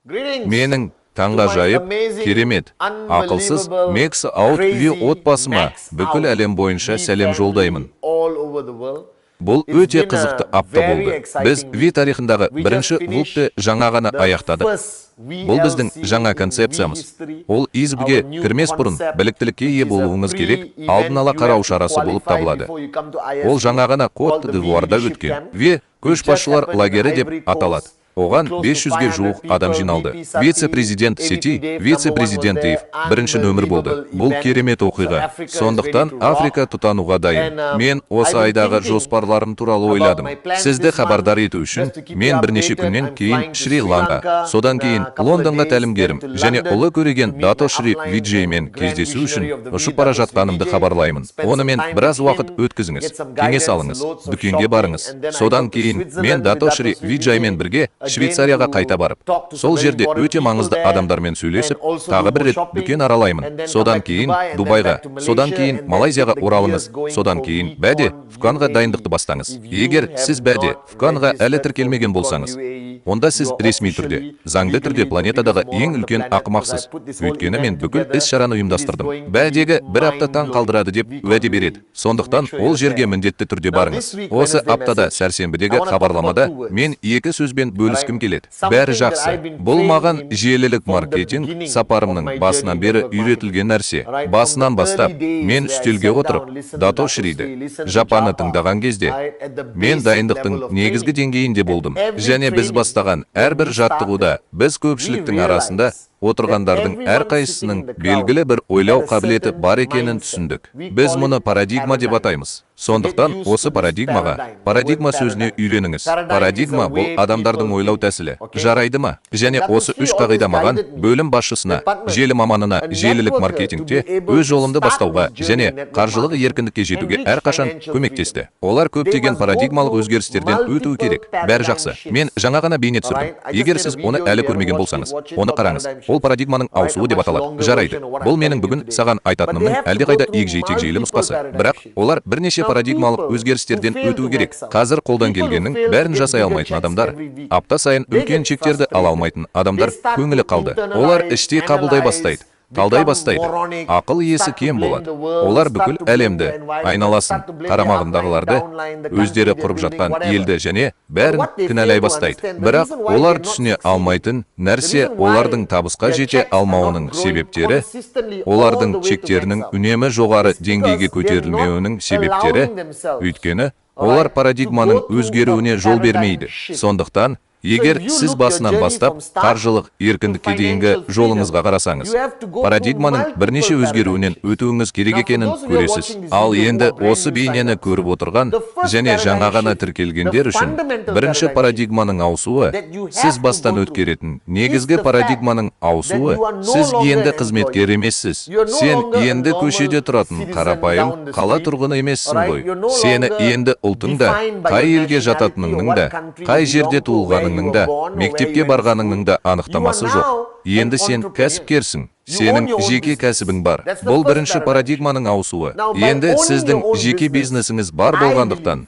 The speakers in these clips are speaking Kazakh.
Менің таңғажайып, керемет, ақылсыз Max Out V отбасыма бүкіл әлем бойынша сәлем жолдаймын. Бұл өте қызықты апта болды. Біз V тарихындағы бірінші VLC-ті жаңа ғана аяқтадық. Бұл біздің жаңа концепциямыз. Ол ИСБ-ге кірмес бұрын біліктілікке ие болуыңыз керек алдын ала қарау шарасы болып табылады. Ол жаңа ғана Кот д'Ивуарда өткен V көшбасшылар лагері деп аталады. Оған 500-ге жуық адам жиналды. Вице-президент Сети, вице-президент Дейв бірінші нөмір болды. Бұл керемет оқиға. Сондықтан Африка тұтануға дайын. Мен осы айдағы жоспарларым туралы ойладым. Сізді хабардар ету үшін мен бірнеше күннен кейін Шри-Ланка, содан кейін Лондонға тәлімгерім және ұлы көреген Дато Шри Виджеймен кездесу үшін ұшып бара жатқанымды хабарлаймын. Онымен біраз уақыт өткізіңіз, кеңес алыңыз, дүкенге барыңыз. Содан кейін мен Дато Шри Виджаймен бірге Швейцарияға қайта барып, сол жерде өте маңызды адамдармен сөйлесіп, тағы бір рет дүкен аралаймын. Содан кейін Дубайға, содан кейін Малайзияға оралыңыз. Содан кейін бәде Фуканға дайындықты бастаңыз. Егер сіз бәде Фуканға әлі тіркелмеген болсаңыз, онда сіз ресми түрде, заңды түрде планетадағы ең үлкен ақымақсыз. Өйткені мен бүкіл іс-шараны ұйымдастырдым. Бәдегі бір апта таң қалдырады деп уәде береді. Сондықтан ол жерге міндетті түрде барыңыз. Осы аптада сәрсенбідегі хабарламада мен екі сөзбен бөліскім келеді. Бәрі жақсы. Бұл маған желілік маркетинг сапарымның басынан бері үйретілген нәрсе. Басынан бастап мен үстелге отырып, Дато Шриді, Жапаны тыңдаған кезде, мен дайындықтың негізгі деңгейінде болдым. Және біз бастаған әрбір жаттығуда біз көпшіліктің арасында отырғандардың әрқайсысының белгілі бір ойлау қабілеті бар екенін түсіндік. Біз мұны парадигма деп атаймыз. Сондықтан осы парадигмаға, парадигма сөзіне үйреніңіз. Парадигма — бұл адамдардың ойлау тәсілі. Жарайды ма? Және осы үш қағида маған, бөлім басшысына, желі маманына, желілік маркетингте өз жолымды бастауға және қаржылық еркіндікке жетуге әрқашан көмектесті. Олар көптеген парадигмалық өзгерістерден өтуі керек. Бәрі жақсы. Мен жаңа ғана бейне түсірдім. Егер сіз оны әлі көрмеген болсаңыз, оны қараңыз. Ол парадигманың ауысуы деп аталады. Жарайды. Бұл менің бүгін саған айтатынымның әлдеқайда егжей-тегжейлі нұсқасы. Бірақ олар бірнеше парадигмалық өзгерістерден өтуі керек. Қазір қолдан келгеннің бәрін жасай алмайтын адамдар, апта сайын үлкен чектерді ала алмайтын адамдар көңілі қалды. Олар іштей қабылдай бастайды, талдай бастайды. Ақыл есі кем болады. Олар бүкіл әлемді, айналасын, қарамағындағыларды, өздері құрып жатқан елді және бәрін кінәлай бастайды. Бірақ олар түсіне алмайтын нәрсе: олардың табысқа жете алмауының себептері, олардың чектерінің үнемі жоғары деңгейге көтерілмеуінің себептері, өйткені олар парадигманың өзгеруіне жол бермейді. Сондықтан егер сіз басынан бастап қаржылық еркіндікке дейінгі жолыңызға қарасаңыз, парадигманың бірнеше өзгеруінен өтуіңіз керек екенін көресіз. Ал енді осы бейнені көріп отырған және жаңа ғана тіркелгендер үшін бірінші парадигманың ауысуы, сіз бастан өткеретін негізгі парадигманың ауысуы: сіз енді қызметкер емессіз. Сен енді көшеде тұратын қарапайым қала тұрғыны емессің ғой. Сені енді ұлтың да, қай елге жататыныңның да, қай жерде туылғаныңның да, мектепке барғаныңның да анықтамасы жоқ. Енді сен кәсіпкерсің. Сенің жеке кәсібің бар. Бұл бірінші парадигманың ауысуы. Енді сіздің жеке бизнесіңіз бар болғандықтан,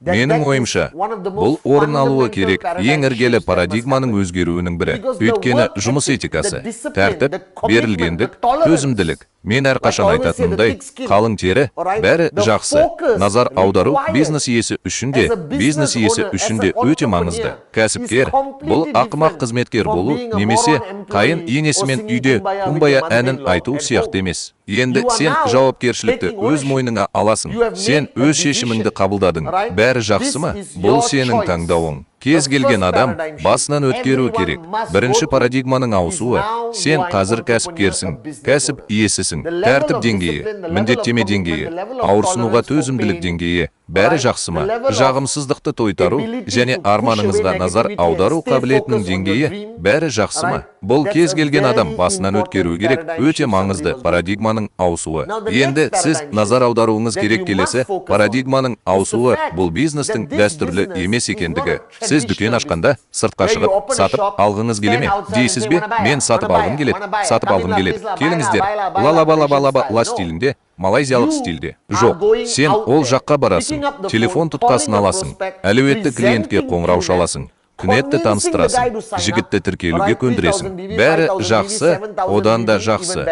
менің ойымша, бұл орын алуы керек ең іргелі парадигманың өзгеруінің бірі. Өйткені жұмыс этикасы, тәртіп, берілгендік, төзімділік, мен әрқашан айтатынымдай, қалың тері, бәрі жақсы. Назар аудару бизнес иесі үшін де, бизнес иесі үшін де өте маңызды. Кәсіпкер — бұл ақымақ қызметкер болу немесе қайын енесімен үйде «Кумбая» әнін айту сияқты емес. Енді сен жауапкершілікті өз мойныңа аласың. Сен өз шешіміңді қабылдадың. Бәрі жақсы ма? Бұл сенің таңдауың. Кез келген адам басынан өткеру керек бірінші парадигманың ауысуы: сен қазір кәсіпкерсің, кәсіп иесісің. Тәртіп деңгейі, міндеттеме деңгейі, ауырсынуға төзімділік деңгейі, бәрі жақсы ма? Жағымсыздықты тойтару және арманыңызға назар аудару қабілетінің деңгейі, бәрі жақсы ма? Бұл кез келген адам басынан өткеру керек өте маңызды парадигманың ауысуы. Енді сіз назар аударуыңыз керек келесі парадигманың ауысуы — бұл бизнестің дәстүрлі емес екендігі. Сіз дүкен ашқанда сыртқа шығып, «Сатып алғыңыз келе ме?» дейсіз бе? «Мен сатып алғым келеді, сатып алғым келеді, келіңіздер», ла ла ба ла ба ла ба ла стилінде, малайзиялық стилде. Жоқ, сен ол жаққа барасың, телефон тұтқасын аласың, әлеуетті клиентке қоңырау шаласың. QNET-ті таныстырасың, жігітті тіркелуге көндіресің. Бәрі жақсы, одан да жақсы.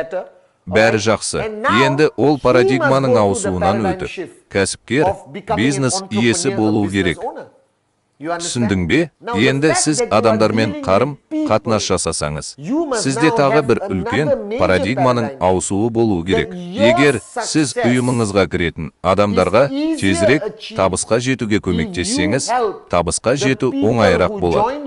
Бәрі жақсы. Енді ол парадигманың ауысуынан өтіп, кәсіпкер, бизнес иесі болу керек. Түсіндің бе? Енді сіз адамдармен қарым қатынас жасасаңыз, сізде тағы бір үлкен парадигманың ауысуы болу керек. Егер сіз ұйымыңызға кіретін адамдарға тезірек табысқа жетуге көмектессеңіз, табысқа жету оңайырақ болады.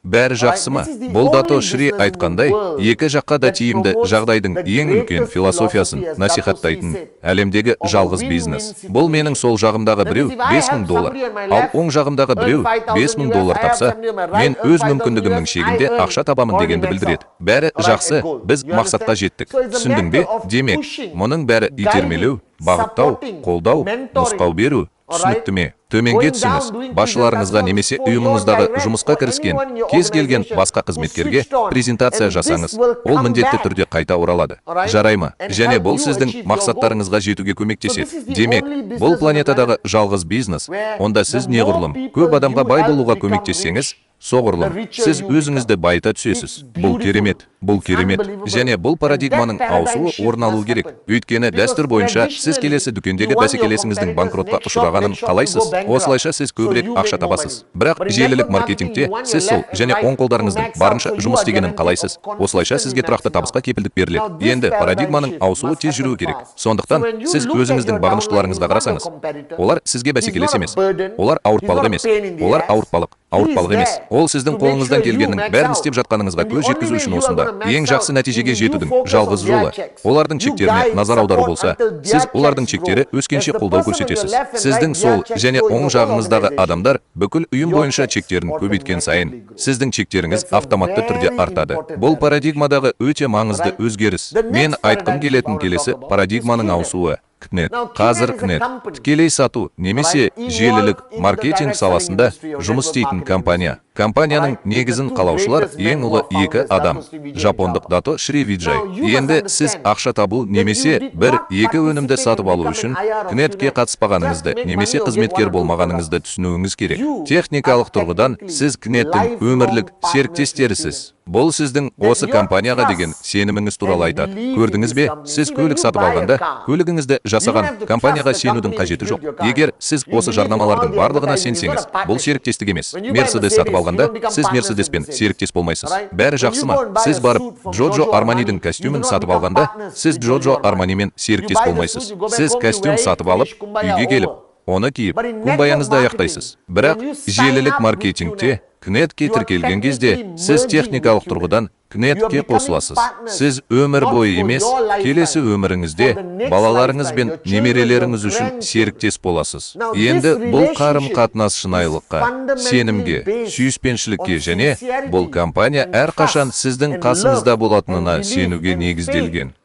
Бәрі жақсы ма? Бұл Дато Шри айтқандай, екі жаққа да тиімді жағдайдың ең үлкен философиясын насихаттайтын әлемдегі жалғыз бизнес. Бұл менің сол жағымдағы біреу 5000 доллар, ал оң жағымдағы біреу 5000 доллар тапса, мен өз мүмкіндігімнің шегінде ақша табамын дегенді білдіреді. Бәрі жақсы, біз мақсатқа жеттік. Түсіндің бе? Демек, мұның бәрі итермелеу, бағыттау, қолдау, нұсқау беру. Түсінікті ме? Төменге түсіңіз, басшыларыңызға немесе ұйымыңыздағы жұмысқа кіріскен кез келген басқа қызметкерге презентация жасаңыз, ол міндетті түрде қайта оралады. Жарай ма? Және бұл сіздің мақсаттарыңызға жетуге көмектеседі. Демек, бұл планетадағы жалғыз бизнес, онда сіз неғұрлым көп адамға бай болуға көмектессеңіз, соғұрлым сіз өзіңізді байыта түсесіз. Бұл керемет, бұл керемет. Және бұл парадигманың ауысуы орын алу керек. Өйткені дәстүр бойынша сіз келесі дүкендегі бәсекелесіңіздің банкротқа ұшырағанын қалайсыз. Осылайша сіз көбірек ақша табасыз. Бірақ желілік маркетингте сіз сол және оң қолдарыңыздың барынша жұмыс істегенін қалайсыз. Осылайша сізге тұрақты табысқа кепілдік беріледі. Енді парадигманың ауысуы тез жүруі керек. Сондықтан сіз өзіңіздің бағыныштыларыңызға қарасаңыз, олар сізге бәсекелес емес. Олар ауыртпалық емес. Олар ауыртпалық. Ауыртпалық емес. Ол сіздің қолыңыздан келгеннің бәрін істеп жатқаныңызға көз жеткізу үшін осында. Ең жақсы нәтижеге жетудің жалғыз жолы олардың чектеріне назар аудару болса, сіз олардың чектері өскенше қолдау көрсетесіз. Сіздің сол және оң жағыңыздағы адамдар бүкіл ұйым бойынша чектерін көбейткен сайын, сіздің чектеріңіз автоматты түрде артады. Бұл парадигмадағы өте маңызды өзгеріс. Мен айтқым келетін келесі парадигманың ауысуы QNET. Қазір QNET тікелей сату немесе желілік маркетинг саласында жұмыс істейтін компания. Компанияның негізін қалаушылар ең ұлы екі адам. Жапондық Дато Шри Виджай. Енді сіз ақша табу немесе бір-екі өнімді сатып алу үшін QNET-ке қатыспағаныңызды немесе қызметкер болмағаныңызды түсінуіңіз керек. Техникалық тұрғыдан сіз QNET-тің өмірлік серіктестерісіз. Бұл сіздің осы компанияға деген сеніміңіз туралы айтады. Көрдіңіз бе, сіз көлік сатып алғанда, көлігіңізді жасаған компанияға сенудің қажеті жоқ. Егер сіз осы жарнамалардың барлығына сенсеңіз, бұл серіктестік емес. Мерседес сатып алғанда, сіз Мерседеспен серіктес болмайсыз. Бәрі жақсы ма? Сіз барып Джорджо Арманидің костюмін сатып алғанда, сіз Джорджо Арманимен серіктес болмайсыз. Сіз костюм сатып алып, үйге келіп, оны киіп, кумбаяңызды аяқтайсыз. Бірақ желілік маркетингте QNET-ке тіркелген кезде, сіз техникалық тұрғыдан QNET-ке қосыласыз. Сіз өмір бойы емес, келесі өміріңізде балаларыңыз бен немерелеріңіз үшін серіктес боласыз. Енді бұл қарым-қатынас шынайылыққа, сенімге, сүйіспеншілікке және бұл компания әрқашан сіздің қасыңызда болатынына сенуге негізделген.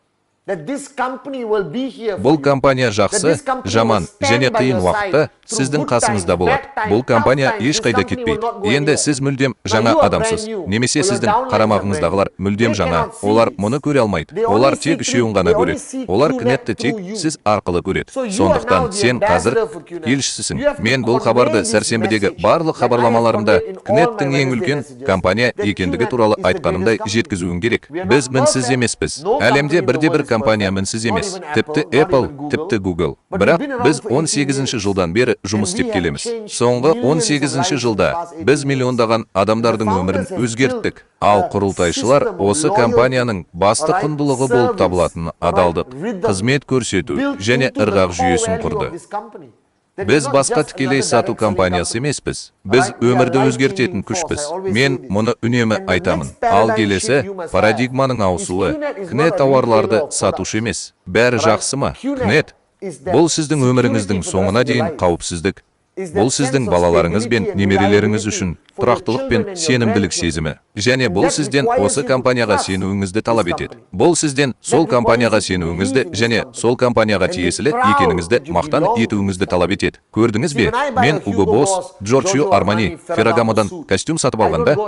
Бұл компания жақсы, жаман және қиын уақытта сіздің қасыңызда болады. Бұл компания ешқайда кетпейді. Енді сіз мүлдем жаңа адамсыз, немесе сіздің қарамағыңыздағылар мүлдем жаңа. Олар мұны көре алмайды. Олар тек үшеуін ғана көреді. Олар QNET-ті тек сіз арқылы көреді. Сондықтан сен қазір елшісісің. Мен бұл хабарды сәрсенбідегі барлық хабарламаларымда QNET-тің ең үлкен компания екендігі туралы айтқанымдай жеткізуім керек. Біз мінсіз емеспіз. Әлемде бірде-бір компания мінсіз емес. Тіпті Apple, тіпті Google. Бірақ біз 18 жылдан бері жұмыс істеп келеміз. Соңғы 18 жылда біз миллиондаған адамдардың өмірін өзгерттік. Ал құрылтайшылар осы компанияның басты құндылығы болып табылатын адалдық, қызмет көрсету және ырғақ жүйесін құрды. Біз басқа тікелей сату компаниясы емеспіз. Біз өмірді өзгертетін күшпіз. Мен мұны үнемі айтамын. Ал келесі парадигманың ауысуы QNET тауарларды сатушы емес. Бәрі жақсы ма? QNET бұл сіздің өміріңіздің соңына дейін қауіпсіздік. Бұл сіздің балаларыңыз бен немерелеріңіз үшін тұрақтылық пен сенімділік сезімі. Және бұл сізден осы компанияға сенуіңізді талап етеді. Бұл сізден сол компанияға сенуіңізді және сол компанияға тиесілі екеніңізді мақтан етуіңізді талап етеді. Көрдіңіз бе? Мен Hugo Boss, Giorgio Armani, Ferragamoдан костюм сатып алғанда,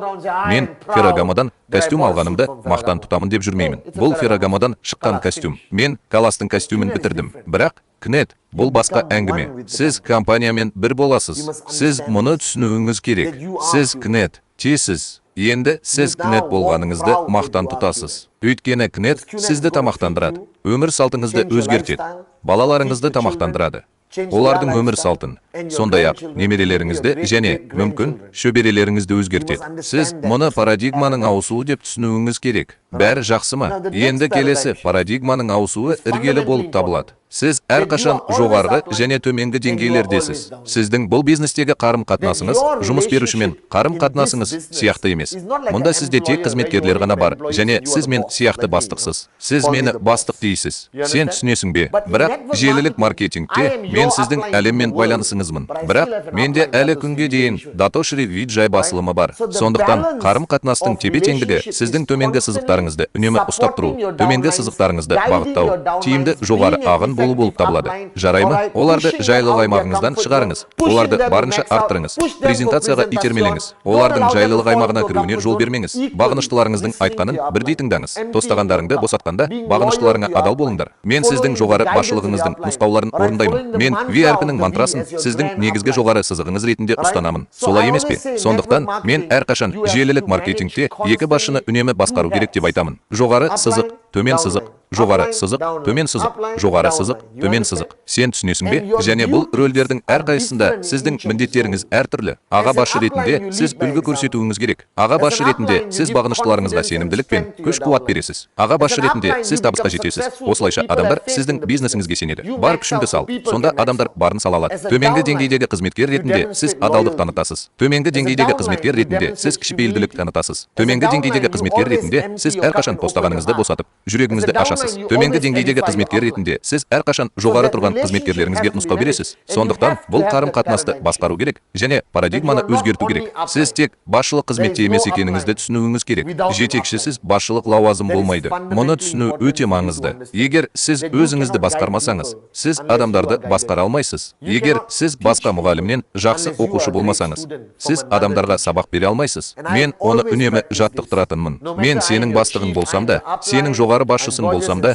мен Ferragamoдан костюм алғанымды мақтан тұтамын деп жүрмеймін. Бұл Ferragamoдан шыққан костюм. Мен Каластың костюмін бітірдім. Бірақ Кнет, бұл басқа әңгіме. Сіз компаниямен бір боласыз. Сіз мұны түсінуіңіз керек. Сіз Кнет, тесіз. Енді сіз Кнет болғаныңызды мақтан тұтасыз. Өйткені Кнет сізді тамақтандырады, өмір салтыңызды өзгертеді, балаларыңызды тамақтандырады. Олардың өмір салтын, сондай-ақ немерелеріңізді және мүмкін шөберелеріңізді өзгертеді. Сіз мұны парадигманың ауысуы деп түсінуіңіз керек. Бәрі жақсы ма? Енді келесі парадигманың ауысуы іргелі болып табылады. Сіз әрқашан жоғарғы және төменгі деңгейлердесіз. Сіздің бұл бизнестегі қарым-қатынасыңыз жұмыс берушімен қарым-қатынасыңыз сияқты емес. Мұнда сізде тек қызметкерлер ғана бар және сіз мен сияқты бастықсыз. Сіз мені бастық дейсіз. Сен түсінесің бе? Бірақ желілік маркетингте мен сіздің әлеммен байланысыңызмын. Бірақ менде әлі күнге дейін Дато Шри Виджай басылымы бар. Сондықтан қарым-қатынастың тепе-теңдігі сіздің төменгі сызықтарыңызды үнемі ұстап тұру, төменгі сызықтарыңызды бағыттау, тиімді жоғары ағын болу болып табылады. Жарай ма? Оларды жайлылық аймағыңыздан шығарыңыз. Оларды барынша арттырыңыз. Презентацияға итермелеңіз. Олардың жайлылық аймағына кіруіне жол бермеңіз. Бағыныштыларыңыздың айтқанын бірдей тыңдаңыз. Тостағандарыңды босатқанда бағыныштыларыңа адал болыңдар. Мен сіздің жоғары басшылығыңыздың нұсқауларын орындаймын. Мен V әрпінің мантрасын сіздің негізгі жоғары сызығыңыз ретінде ұстанамын. Солай емес пе? Сондықтан мен әрқашан желілік маркетингте екі басшыны үнемі басқару керек деп айтамын. Жоғары сызық, төмен сызық, жоғары сызық, төмен сызық, жоғары сызық, төмен сызық. Сен түсінесің бе? Және бұл рөлдердің әрқайсысында сіздің міндеттеріңіз әртүрлі. Аға басшы ретінде сіз үлгі көрсетуіңіз керек. Аға басшы ретінде сіз бағыныштыларыңызға сенімділік пен күш-қуат бересіз. Аға басшы ретінде сіз табысқа жетесіз. Осылайша адамдар сіздің бизнесіңізге сенеді. Бар күшіңді сал, сонда адамдар барын сала алады. Төменгі деңгейдегі қызметкер ретінде сіз адалдық танытасыз. Төменгі деңгейдегі қызметкер ретінде сіз кішіпейілділік танытасыз. Төменгі деңгейдегі қызметкер ретінде сіз әрқашан тостағаныңызды босатып, жүрегіңізді ашасыз. Төменгі деңгейдегі қызметкер ретінде сіз әрқашан жоғары тұрған қызметкерлеріңізге нұсқау бересіз. Сондықтан бұл қарым-қатынасты басқару керек және парадигманы өзгерту керек. Сіз тек басшылық қызметте емес екеніңізді түсінуіңіз керек. Жетекшісіз басшылық лауазым болмайды. Мұны түсіну өте маңызды. Егер сіз өзіңізді басқармасаңыз, сіз адамдарды басқара алмайсыз. Егер сіз басқа мұғалімнен жақсы оқушы болмасаңыз, сіз адамдарға сабақ бере алмайсыз. Мен оны үнемі жаттықтыратынмын. Мен сенің бастығың болсам да, сенің жоғары басшысың болсам да,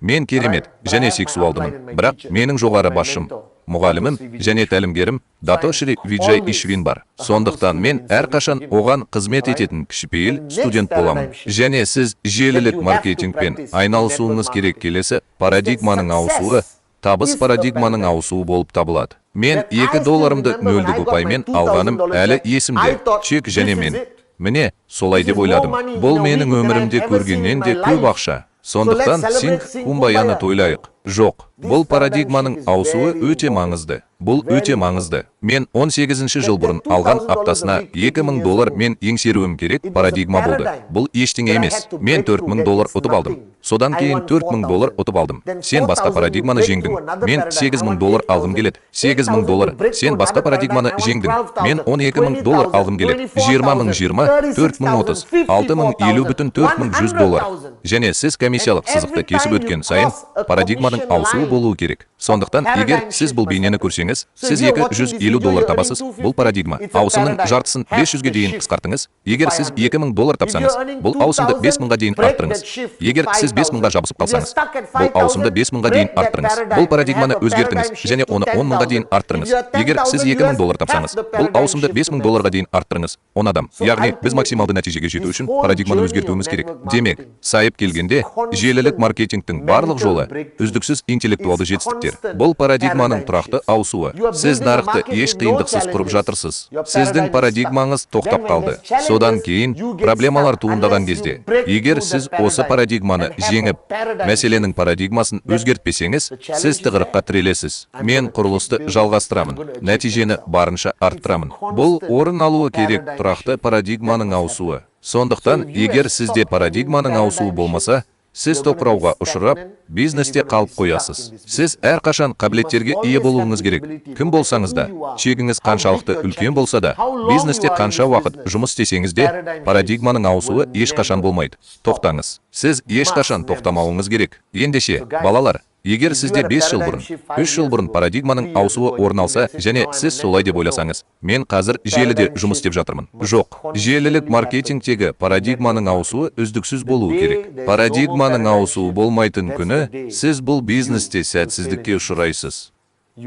мен керемет және сексуалдымын. Бірақ менің жоғары басшым, мұғалімім және тәлімгерім Дато Шри Виджай Ишвин бар. Сондықтан мен әрқашан оған қызмет ететін кішіпейіл студент боламын. Және сіз желілік маркетингпен айналысуыңыз керек. Келесі парадигманың ауысуы табыс парадигманың ауысуы болып табылады. Мен 2 долларымды нөлдік ұпаймен алғаным әлі есімде. Чек және мен. Міне, солай деп ойладым. Бұл менің өмірімде көргеннен де көп ақша. Сондықтан Синг Кумбаяны тойлайық. Жоқ, бұл парадигманың ауысуы өте маңызды. Бұл өте маңызды. Мен 18 жыл бұрын алған аптасына 2000 доллар мен еңсеруім керек парадигма болды. Бұл ештеңе емес. Мен 4000 доллар ұтып алдым. Содан кейін 4000 доллар ұтып алдым. Сен басқа парадигманы жеңдің. Мен 8000 доллар алғым келеді. 8000 доллар. Сен басқа парадигманы жеңдің. Мен 12000 доллар алғым келеді. 20000 20, 4030, 6050 4100 доллар. Және сіз комиссиялық сызықты кесіп өткен сайын парадигманың ауысуы болуы керек. Сондықтан егер сіз бұл бейнені көрсеңіз, сіз 250 доллар табасыз, бұл парадигма. Ауысымның жартысын 500-ге дейін қысқартыңыз. Егер сіз 2000 доллар тапсаңыз, бұл ауысымды 5000-ға дейін арттырыңыз. Егер сіз 5000-ға жабысып қалсаңыз, бұл ауысымды 5000-ға дейін арттырыңыз. Бұл парадигманы өзгертіңіз және оны 10000-ға дейін арттырыңыз. Егер сіз 2000 доллар тапсаңыз, бұл ауысымды 5000 долларға дейін арттырыңыз. 10 адам. Яғни біз максималды нәтижеге жету үшін парадигманы өзгертуіміз керек. Демек, сайып келгенде, желілік маркетингтің барлық жолы үздіксіз интеллектуалды жетістіктер. Бұл парадигманың тұрақты ауысуы. Сіз нарықты еш қиындықсыз құрып жатырсыз. Сіздің парадигмаңыз тоқтап қалды. Содан кейін проблемалар туындаған кезде, егер сіз осы парадигманы жеңіп, мәселенің парадигмасын өзгертпесеңіз, сіз тығырыққа тірелесіз. Мен құрылысты жалғастырамын, нәтижені барынша арттырамын. Бұл орын алуы керек тұрақты парадигманың ауысуы. Сондықтан, егер сізде парадигманың ауысуы болмаса, сіз тоқырауға ұшырап, бизнесте қалып қоясыз. Сіз әрқашан қабілеттерге ие болуыңыз керек. Кім болсаңыз да, чегіңіз қаншалықты үлкен болса да, бизнесте қанша уақыт жұмыс істесеңіз де, парадигманың ауысуы ешқашан болмайды. Тоқтаңыз. Сіз ешқашан тоқтамауыңыз керек. Ендеше, балалар, Егер сізде 5 жыл бұрын, 3 жыл бұрын парадигманың ауысуы орын алса және сіз солай деп ойласаңыз, мен қазір желіде жұмыс істеп жатырмын. Жоқ, желілік маркетингтегі парадигманың ауысуы үздіксіз болуы керек. Парадигманың ауысуы болмайтын күні сіз бұл бизнесте сәтсіздікке ұшырайсыз.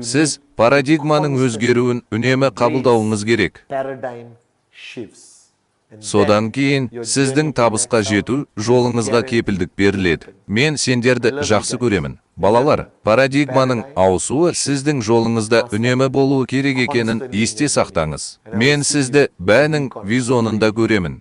Сіз парадигманың өзгеруін үнемі қабылдауыңыз керек. Содан кейін сіздің табысқа жету жолыңызға кепілдік беріледі. Мен сендерді жақсы көремін. Балалар, парадигманың ауысуы сіздің жолыңызда үнемі болуы керек екенін есте сақтаңыз. Мен сізді Бәнің визонында көремін.